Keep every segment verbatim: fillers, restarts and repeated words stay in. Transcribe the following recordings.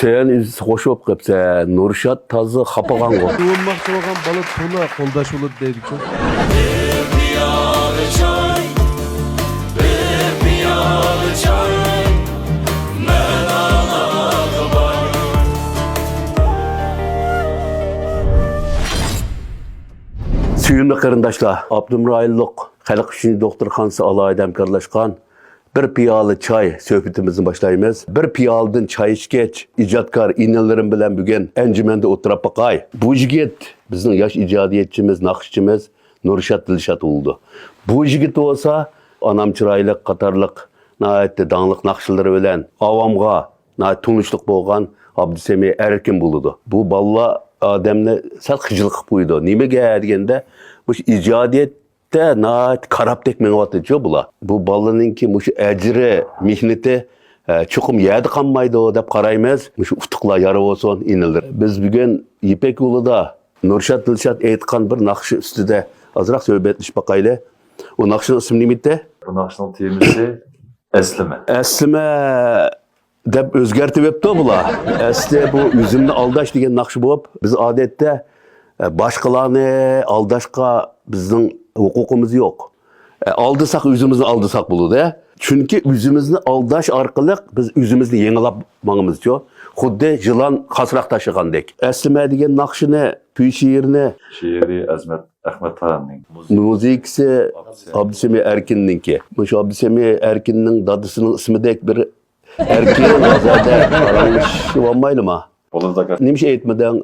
سەن ئۆزى خوش بولۇپ قېپسەن، نۇرشات تازا خاپىغانغۇ. تۇغۇلماقچى بولغان بالا تولا قولداش بولىدۇ دەيدىكەن. بىر پىيالە چاي، بىر پىيالە چاي، مەن ئالاغا بار. سۆيۈملۈك قېرىنداشلار، ئاپتونوم رايونلۇق خەلق ئۈچۈن دوختۇرخانىسى ئالاھىدە ھەمكارلاشقان بىر پىيالە چاي سۆھبىتىمىزنى باشلايمىز. بىر پىيالىدىن چاي ئىچكەچ، ئىجادكار ئىنىلىرىم بىلەن بۈگۈن ئەنجۈمەندە ئولتۇراپ باقاي. بۇ يىگىت بىزنىڭ ياش ئىجادىيەتچىمىز، ناخشىچىمىز نۇرشات دىلشات بولىدۇ. بۇ يىگىت بولسا، ئانام چىرايلىق قاتارلىق ناھايىتى داڭلىق ناخشىلىرى بىلەن ئاۋامغا ناھايىتى تونۇشلۇق بولغان ئابدۇسەمى ئەركىن بولىدۇ. بۇ بالىلار ئادەمنى سەل خىجىل قىلىپ قويىدۇ. نېمىگە دېگەندە، مۇشۇ ئىجادىيەت دە ناھايىتى كارابتەك مېڭىۋاتىدۇ بۇلار. بۇ بالىنىڭكى مۇشۇ ئەجرى، مېھنىتى، ئە، چوقۇم يەردە قالمايدۇ دەپ قارايمىز. مۇشۇ ئۇتۇقلار يار بولسۇن، ئىنىلىرىم. بىز بۈگۈن يىپەك يولىدا نۇرشات دىلشات ئېيتقان بىر ناخشا ئۈستىدە ئازراق سۆھبەتلىشىپ باقايلى. ئۇ ناخشىنىڭ ئىسمى نېمە ئىدى؟ بۇ ناخشىنىڭ تېمىسى ئەسلىمە. ئەسلىمە دەپ ئۆزگەرتىۋېپتۇ بۇلار. ئەسلى بۇ ئۆزۈمنى ئالداش دېگەن ناخشا بولۇپ، بىز ئادەتتە، ئە، باشقىلارنى ئالداشقا بىزنىڭ ھوقۇقىمىز يوق. ئە، ئالدىساق، ئۆزىمىزنى ئالدىساق بولىدۇ. چۈنكى ئۆزىمىزنى ئالداش ئارقىلىق بىز ئۆزىمىزنى يېڭىلاپ ماڭىمىزچۇ. خۇددى يىلان قاسراق تاشلىغاندەك. ئەسلىمە دېگەن ناخشىنى، كۈي شېئىرنى. شېئىرى ئەزمەت ئەخمەتخاننىڭ. مۇزىكىسى ئابدۇسەمى ئەركىننىڭكى. مۇشۇ ئابدۇسەمى ئەركىننىڭ دادىسىنىڭ ئىسمىدەك بىر ئەركىن، ئازادە پاراڭلىشىۋالمايلىما؟ بولىدۇ، ئاكا. نېمىشقا ئېيتمىدىڭ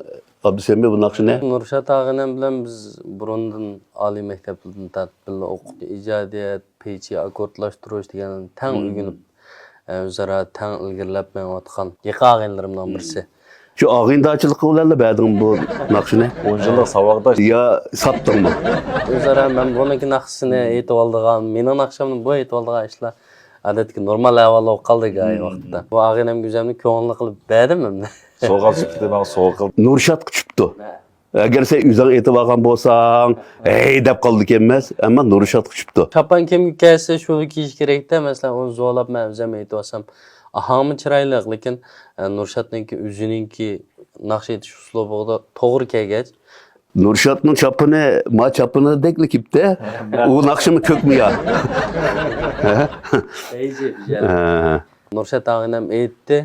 ئابدۇسەمى بۇ ناخشىنى؟ نۇرشات ئاغىنەم بىلەن بىز بۇرۇندىن ئالىي مەكتەپلەردىن تارتىپ بىللە ئوقۇپ، ئىجادىيەت، پېيچى، ئاككوردلاشتۇرۇش دېگەن تەڭ ئۆگىنىپ، ئە، ئۆزئارا تەڭ ئىلگىرىلەپ مېڭىۋاتقان يېقىن ئاغىنىلىرىمنىڭ بىرسى. شۇ ئاغىنىدارچىلىقى بىلەنلا بەردىڭمۇ بۇ ناخشىنى؟ ئون يىللىق ساۋاقداش. يا ساتتىڭمۇ؟ ئۆزئارا مەن بۇنىڭكى ناخشىسىنى ئېيتىۋالىدىغان، مېنىڭ ناخشامنى بۇ ئېيتىۋالىدىغان ئىشلار ئادەتتىكى نورمال ئەھۋال بولۇپ قالدى ھاي ۋاقىتتا. بۇ ئاغىنەمگە ئۆزۈمنى كۆڭۈللۈك قىلىپ بەردىم ئەمدى. سوۋغات سۈپىتىدە ماڭا سوۋغا قىلدى. نۇرشاتقا چۈشۈپتۇ. ھە. ئەگەر سەن ئۆزۈڭ ئېيتىۋالغان بولساڭ، ھەي دەپ قالىدىكەنمەس، ئەمما نۇرشاتقا چۈشۈپتۇ. شاپان كىمگە كەلسە شۇ كىيىش كېرەكتە، مەسىلەن، ئۇنى زورلاپ مەن ئۆزۈم ئېيتىۋالسام، ئاھاڭمۇ چىرايلىق، لېكىن، ئە، نۇرشاتنىڭكى ئۆزىنىڭكى ناخشا ئېيتىش ئۇسلۇبىغا توغرا كەلگەچ. نۇرشاتنىڭ چاپىنى، ما چاپىنىدەكلا كىپتە، ئۇ ناخشىمۇ كۆكمۇ يا؟ ھە؟ ھە. نۇرشات ئاغىنەم ئېيتتى.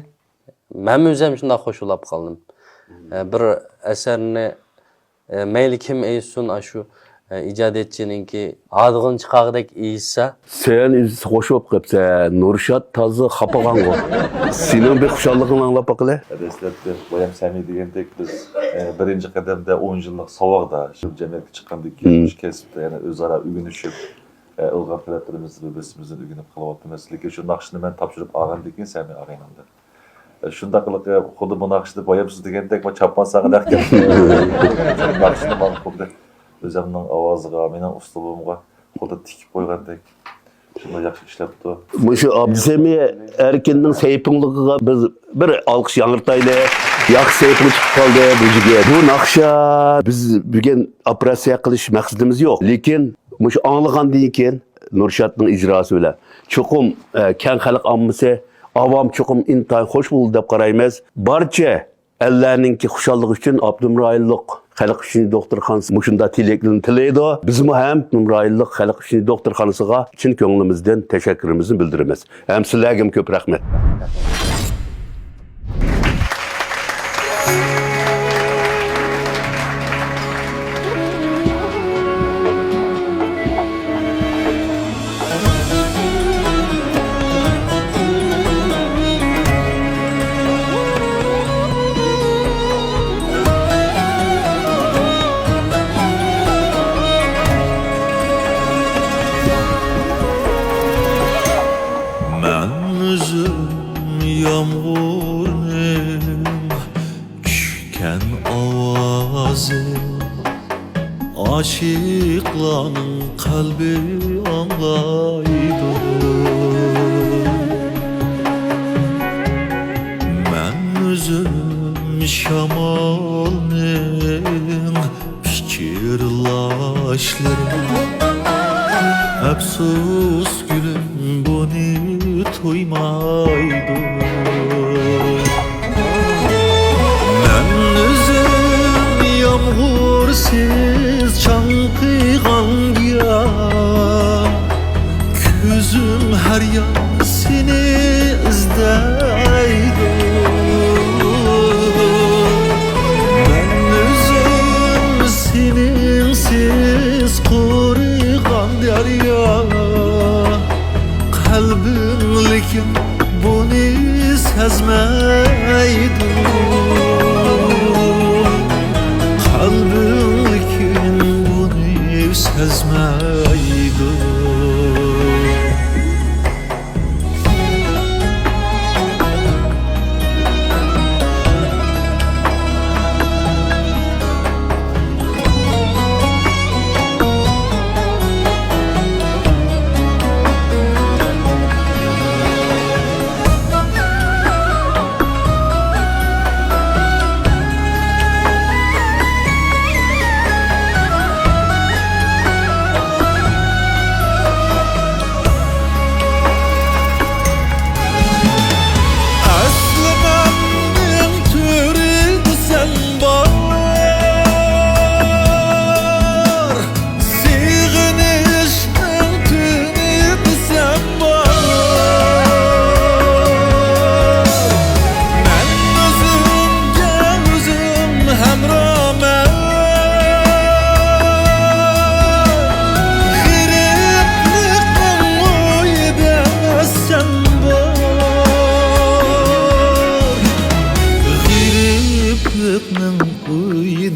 مەنمۇ ئۆزۈم شۇنداق خوش بولاپ قالدىم. ئە، بىر ئەسەرنى، ئە، مەيلى كىم ئېيتسۇن، ئاشۇ، ئە، ئىجادىيەتچىنىڭكى ھادىغىنى چىقارغۇدەك ئېيتسا. سەن ئۆزى خوش بولۇپ قېپسەن، نۇرشات تازا خاپىغانغۇ. سېنىڭ بىر خۇشاللىقىڭنى ئاڭلاپ باقىلى. دەسلەپتە بايام سەمى دېگەندەك بىز، ئە، بىرىنچى قەدەمدە ئون يىللىق ساۋاقداش، جەمئىيەتكە چىققاندىن كېيىن مۇشۇ كەسىپتە يەنە ئۆزئارا ئۆگىنىشىپ، ئە، ئىلغار تەرەپلىرىمىزنى بىر-بىرىمىزدىن ئۆگىنىپ قېلىۋاتىمىز. لېكىن شۇ ناخشىنى مەن تاپشۇرۇپ ئالغاندىن كېيىن سەمى ئاغىنەمدىن. شۇنداق قىلىپ، خۇددى بۇ ناخشىنى بايام سىز دېگەندەك، ما چاپان ساڭا نەق كەپتۇ. ناخشىنى ماڭا خۇددى ئۆزۈمنىڭ ئاۋازىغا، مېنىڭ ئۇسلۇبۇمغا خۇددى تىكىپ قويغاندەك. شۇنداق ياخشى ئىشلەپتۇ. مۇشۇ ئابدۇسەمى ئەركىننىڭ سەيپۇڭلۇقىغا بىز بىر ئالقىش ياڭرىتايلى. ياخشى سەيپۇڭ چىقىپ قالدى بۇ يىگىت. بۇ ناخشا بىز بۈگۈن ئوپېراتسىيە قىلىش مەقسىتىمىز يوق. لېكىن مۇشۇ ئاڭلىغاندىن كېيىن نۇرشاتنىڭ ئىجراسى بىلەن چوقۇم، ئە، كەڭ خەلق ئاممىسى، ئاۋام چوقۇم ئىنتايىن خوش بولدى دەپ قارايمىز. بارچە ئەللەرنىڭكى خۇشاللىقى ئۈچۈن ئاپتونوم رايونلۇق خەلق ئۈچۈن دوختۇرخانىسى مۇشۇنداق تىلەكلىرىنى تىلەيدۇ. بىزمۇ ھەم ئاپتونوم رايونلۇق خەلق ئۈچۈن دوختۇرخانىسىغا چىن كۆڭلىمىزدىن تەشەككۈرىمىزنى بىلدۈرىمىز. ھەم سىلەرگىمۇ كۆپ رەھمەت. مەن ئۆزۈم يامغۇرنىڭ چۈشكەن ئاۋازى، ئاشىقلارنىڭ قەلبى ئاڭلايدۇ. مەن ئۆزۈم شامالنىڭ پىكىرلاشلىرى، ئەپسۇس گۈلۈم بۇنى تۇيمايدۇ.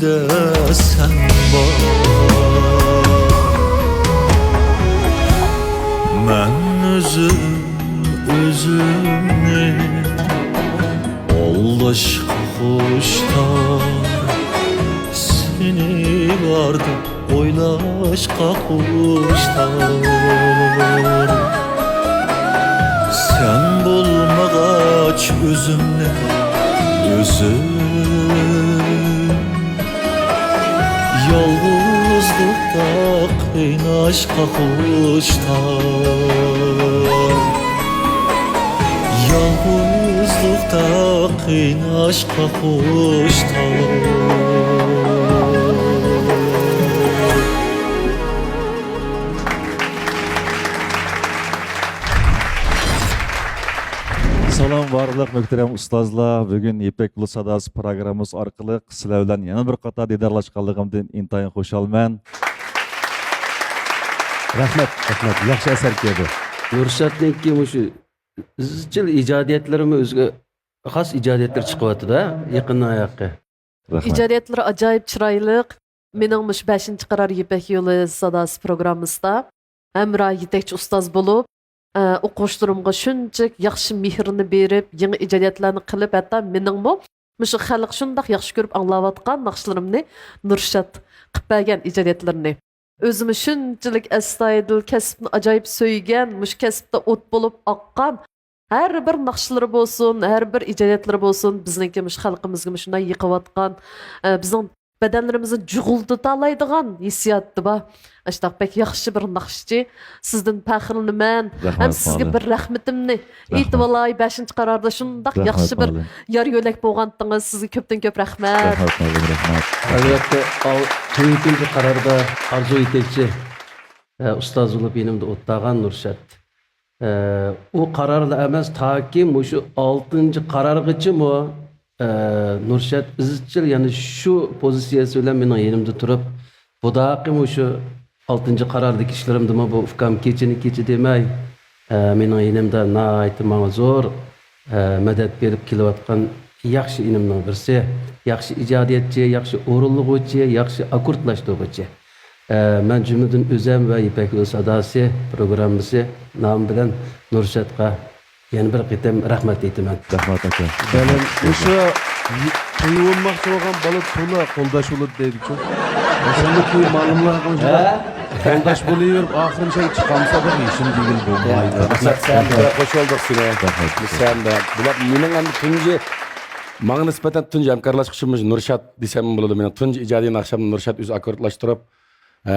دە سەن بار. مەن ئۆزۈم ئۆزۈمنى ئالداشقا خۇشتار، سېنى بار دەپ ئويلاشقا خۇشتار. سەن بولمىغاچ ئۆزۈمنى ئۆزۈم يالغۇزلۇقتا قىيناشقا خۇشتار. يالغۇزلۇقتا قىيناشقا خۇشتار. سالام بارلىق مۆھتەرەم ئۇستازلار. بۈگۈن يىپەك يولى ساداسى پروگراممىسى ئارقىلىق سىلەر بىلەن يەنە بىر قېتىم دىدارلاشقانلىقىمدىن ئىنتايىن خۇشالمەن. رەھمەت، رەھمەت. ياخشى ئەسەركەن بۇ. نۇرشاتنىڭكى مۇشۇ ئىزچىل ئىجادىيەتلىرىمۇ ئۆزىگە خاس ئىجادىيەتلەر چىقىۋاتىدۇ، يېقىندىن ئاياققا. رەھمەت. ئىجادىيەتلىرى ئاجايىپ چىرايلىق. مېنىڭ مۇشۇ بەشىنچى قارار يىپەك يولى ساداسى پروگراممىسىدا ھەمراھ يېتەكچى ئۇستاز بولۇپ، ئە، ئوقۇغۇچىلىرىمغا شۇنچىلىك ياخشى مېھرىنى بېرىپ، يېڭى ئىجادىيەتلەرنى قىلىپ، ھەتتا مېنىڭمۇ مۇشۇ خەلق شۇنداق ياخشى كۆرۈپ ئاڭلاۋاتقان ناخشىلىرىمنى نۇرشات قىلىپ بەرگەن ئىجادىيەتلىرىنى. ئۆزىمۇ شۇنچىلىك ئەستايىدىل، كەسىپنى ئاجايىپ سۆيگەن، مۇشۇ كەسىپتە ئوت بولۇپ ئاققان، ھەر بىر ناخشىلىرى بولسۇن، ھەر بىر ئىجادىيەتلىرى بولسۇن، بىزنىڭكى مۇشۇ خەلقىمىزگە مۇشۇنداق يېقىۋاتقان، ئە، بىزنىڭ بەدەنلىرىمىزنى جۇغۇلدىتالايدىغان ھېسسىياتى بار. ئاشۇنداق بەك ياخشى بىر ناخشىچى. سىزدىن پەخىرلىنىمەن. رەھمەت، ھەم سىزگە خالىم. بىر رەھمىتىمنى رەھمەت. ئېيتىۋالاي، بەشىنچى قاراردا شۇنداق رەھمەت، ياخشى بىر خالىم. يار يۆلەك بولغانتىڭىز، سىزگە كۆپتىن كۆپ رەھمەت. رەھمەت، خالىم، رەھمەت. ئەلۋەتتە، ئال-، تۆتىنچى قاراردا ئارزۇ يېتەكچى، ئە، ئۇستاز بولۇپ يېنىمدا ئولتۇرغان نۇرشات. ئە، ئۇ قارارلا ئەمەس، تاكى مۇشۇ ئالتىنچى قارارغىچىمۇ، ئە، نۇرشات ئىزچىل يەنە شۇ پوزىتسىيەسى بىلەن مېنىڭ يېنىمدا تۇرۇپ، بۇداقى مۇشۇ ئالتىنچى قاراردىكى ئىشلىرىمدىمۇ بۇ ئۇكام كېچىنى كېچە دېمەي، ئە، مېنىڭ يېنىمدا ناھايىتى ماڭا زور، ئە، مەدەت بېرىپ كېلىۋاتقان ياخشى ئىنىمنىڭ بىرسى. ياخشى ئىجادىيەتچى، ياخشى ئورۇنلىغۇچى، ياخشى ئاككوردلاشتۇرغۇچى. ئە، مەن جۈملىدىن ئۆزەم ۋە يىپەك يولى ساداسى پروگراممىسى نامى بىلەن نۇرشاتقا يەنە بىر قېتىم رەھمەت ئېيتىمەن. رەھمەت ئاكا. بەلەن، مۇشۇ قويۇۋالماقچى بولغان بالا تولا قولداش بولىدۇ دەيدىكۇ. مۇشۇنى قويۇپ مالىملارغا ھە؟ قولداش بولۇۋېرىپ، ئاخىرىنى شەي چىقارمىسا بىر يېشىم دېگىلى بولمايدۇ. رەھمەت، رەھمەت. خوش بولدۇق سېنى. رەھمەت. سەن بۇلار مېنىڭ ئەمدى تۇنجى، ماڭا نىسبەتەن تۇنجى ھەمكارلاشقۇچىم مۇشۇ نۇرشات دېسەم بولىدۇ. مېنىڭ تۇنجى ئىجادىي ناخشامنى نۇرشات ئۆزى ئاككوردلاشتۇرۇپ، ئە،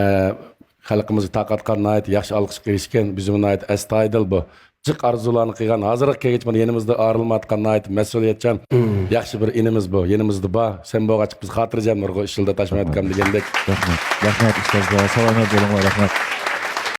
خەلقىمىزگە تارقاتقان ناھايىتى ياخشى ئالقىشقا ئېرىشكەن، بىزمۇ ناھايىتى ئەستايىدىل بۇ جىق ئارزۇلارنى قىلغان، ھازىرغا كەلگۈچە مانا يېنىمىزدا ئايرىلمايۋاتقان ناھايىتى مەسئۇلىيەتچان، مم. ياخشى بىر ئىنىمىز بۇ، يېنىمىزدا بار. سەن بولغاچقا بىز خاتىرجەم نۇرغۇن ئىش يولدا تاشمايۋاتقان دېگەندەك. رەھمەت. رەھمەت ئۇستازلار، سالامەت بولۇڭلار، رەھمەت.